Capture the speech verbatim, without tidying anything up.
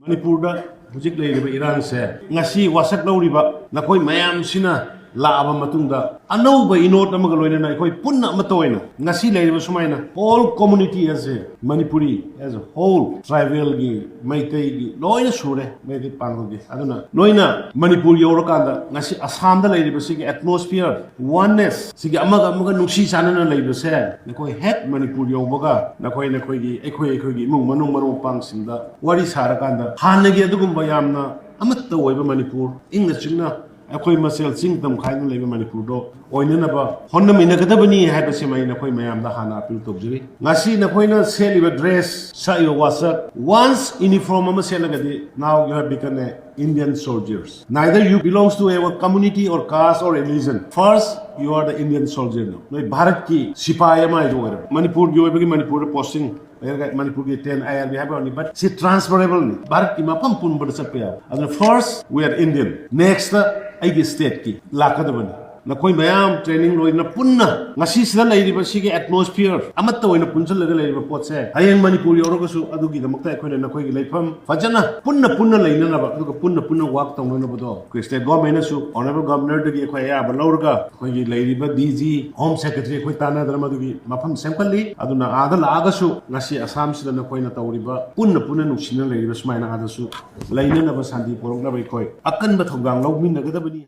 ꯃꯅꯤꯄꯨꯔꯗ ꯍꯧꯖꯤꯛ ꯂꯩꯔꯤꯕ ꯏꯔꯥꯡꯁꯦ, ꯉꯁꯤ ꯋꯥꯁꯛ ꯂꯧꯔꯤꯕ ꯅꯈꯣꯏ ꯃꯌꯥꯝꯁꯤꯅ ꯂꯥꯛꯑꯕ ꯃꯇꯨꯡꯗ, ꯑꯅꯧꯕ ꯏꯅꯣꯠ ꯑꯃꯒ ꯂꯣꯏꯅꯅ ꯑꯩꯈꯣꯏ ꯄꯨꯟꯅ ꯑꯃꯠꯇ ꯑꯣꯏꯅ ꯉꯁꯤ ꯂꯩꯔꯤꯕ ꯁꯨꯃꯥꯏꯅ all community as a Manipuri, as a whole, tribal ꯒꯤ, ꯃꯩꯇꯩꯒꯤ ꯂꯣꯏꯅ ꯁꯨꯔꯦ, ꯃꯩꯇꯩ ꯄꯥꯡꯒꯜꯒꯤ꯫ ꯑꯗꯨꯅ ꯅꯣꯏꯅ ꯃꯅꯤꯄꯨꯔ ꯌꯧꯔꯀꯥꯟꯗ ꯉꯁꯤ ꯑꯁꯥꯝꯗ ꯂꯩꯔꯤꯕꯁꯤꯒꯤ atmosphere, oneness, ꯁꯤꯒꯤ ꯑꯃꯒ ꯑꯃꯒ ꯅꯨꯡꯁꯤ ꯆꯥꯟꯅꯅ ꯂꯩꯕꯁꯦ, ꯅꯈꯣꯏ ꯍꯦꯛ ꯃꯅꯤꯄꯨꯔ ꯌꯧꯕꯒ ꯅꯈꯣꯏ, ꯅꯈꯣꯏꯒꯤ, ꯑꯩꯈꯣꯏ, ꯑꯩꯈꯣꯏꯒꯤ ꯏꯃꯨꯡ ꯃꯅꯨꯡ ꯃꯔꯨꯞ ꯃꯄꯥꯡꯁꯤꯡꯗ ꯋꯥꯔꯤ ꯁꯥꯔꯀꯥꯟꯗ ꯍꯥꯟꯅꯒꯤ ꯑꯗꯨꯒꯨꯝꯕ ꯌꯥꯝꯅ ꯑꯃꯠꯇ ꯑꯣꯏꯕ ꯃꯅꯤꯄꯨꯔ, ꯏꯪꯅ ꯆꯤꯛꯅ ꯑꯩꯈꯣꯏ ꯃꯁꯦꯜ ꯆꯤꯡ ꯇꯝ ꯈꯥꯏꯗꯅ ꯂꯩꯕ ꯃꯅꯤꯄꯨꯔꯗꯣ ꯑꯣꯏꯅꯅꯕ ꯍꯣꯠꯅꯃꯤꯟꯅꯒꯗꯕꯅꯤ ꯍꯥꯏꯕꯁꯤꯃ ꯑꯩ ꯅꯈꯣꯏ ꯃꯌꯥꯝꯗ ꯍꯥꯟꯅ appeal ꯇꯧꯖꯔꯤ꯫ ꯉꯁꯤ ꯅꯈꯣꯏꯅ ꯁꯦꯠꯂꯤꯕ dress, ꯁꯛꯏꯕ ꯋꯥꯁꯛ, once uniform ꯑꯃ ꯁꯦꯠꯂꯒꯗꯤ, now you have become a Indian soldiers. Neither you belongs to a community or caste or religion. First, you are the Indian soldier now. ꯅꯣꯏ ꯚꯥꯔꯠꯀꯤ ꯁꯤꯄꯥꯏ ꯑꯃ ꯍꯥꯏꯗꯨ ꯑꯣꯏꯔꯕ꯫ ꯃꯅꯤꯄꯨꯔꯒꯤ ꯑꯣꯏꯕꯒꯤ ꯃꯅꯤꯄꯨꯔꯗ posting ꯂꯩꯔꯒ ꯃꯅꯤꯄꯨꯔꯒꯤ ten I R B ꯍꯥꯏꯕ ꯋꯥꯅꯤ, but ꯁꯤ transferable ꯅꯤ꯫ ꯚꯥꯔꯠꯀꯤ ꯃꯐꯝ ꯄꯨꯝꯕꯗ ꯆꯠꯄ ꯌꯥꯕ꯫ ꯑꯗꯨꯅ first, we are Indian. Next, ꯑꯩꯒꯤ state ꯀꯤ ꯂꯥꯛꯀꯗꯕꯅꯤ꯫ ꯅꯈꯣꯏ ꯃꯌꯥꯝ training ꯂꯣꯏꯅ ꯄꯨꯟꯅ ꯉꯁꯤ ꯁꯤꯗ ꯂꯩꯔꯤꯕ ꯁꯤꯒꯤ atmosphere ꯑꯃꯠꯇ ꯑꯣꯏꯅ ꯄꯨꯟꯁꯤꯜꯂꯒ ꯂꯩꯔꯤꯕ ꯄꯣꯠꯁꯦ, ꯍꯌꯦꯡ ꯃꯅꯤꯄꯨꯔ ꯌꯧꯔꯒꯁꯨ ꯑꯗꯨꯒꯤꯗꯃꯛꯇ ꯑꯩꯈꯣꯏꯅ ꯅꯈꯣꯏꯒꯤ ꯂꯩꯐꯝ ꯐꯖꯅ ꯄꯨꯟꯅ ꯄꯨꯟꯅ ꯂꯩꯅꯅꯕ, ꯑꯗꯨꯒ ꯄꯨꯟꯅ ꯄꯨꯟꯅ work ꯇꯧꯅꯅꯕꯗꯣ ꯑꯩꯈꯣꯏ state government ꯅꯁꯨ, honourable governor ꯗꯒꯤ ꯑꯩꯈꯣꯏ ꯑꯌꯥꯕ ꯂꯧꯔꯒ, ꯑꯩꯈꯣꯏꯒꯤ ꯂꯩꯔꯤꯕ D G, Home Secretary ꯑꯩꯈꯣꯏ ꯇꯥꯟꯅꯗꯅ ꯃꯗꯨꯒꯤ ꯃꯐꯝ ꯁꯦꯝꯒꯠꯂꯤ꯫ ꯑꯗꯨꯅ ꯑꯥꯗ ꯂꯥꯛꯑꯒꯁꯨ ꯉꯁꯤ ꯑꯁꯥꯝꯁꯤꯗ ꯅꯈꯣꯏꯅ ꯇꯧꯔꯤꯕ ꯄꯨꯟꯅ ꯄꯨꯟꯅ ꯅꯨꯡꯁꯤꯅ ꯂꯩꯔꯤꯕ ꯁꯨꯃꯥꯏꯅ ꯑꯥꯗꯁꯨ ꯂꯩꯅꯅꯕ, ꯁꯥꯟꯇꯤ ꯄꯨꯔꯛꯅꯕ ꯑꯩꯈꯣꯏ ꯑꯀꯟꯕ ꯊꯧꯗꯥꯡ ꯂꯧꯃꯤꯟꯅꯒꯗꯕꯅꯤ꯫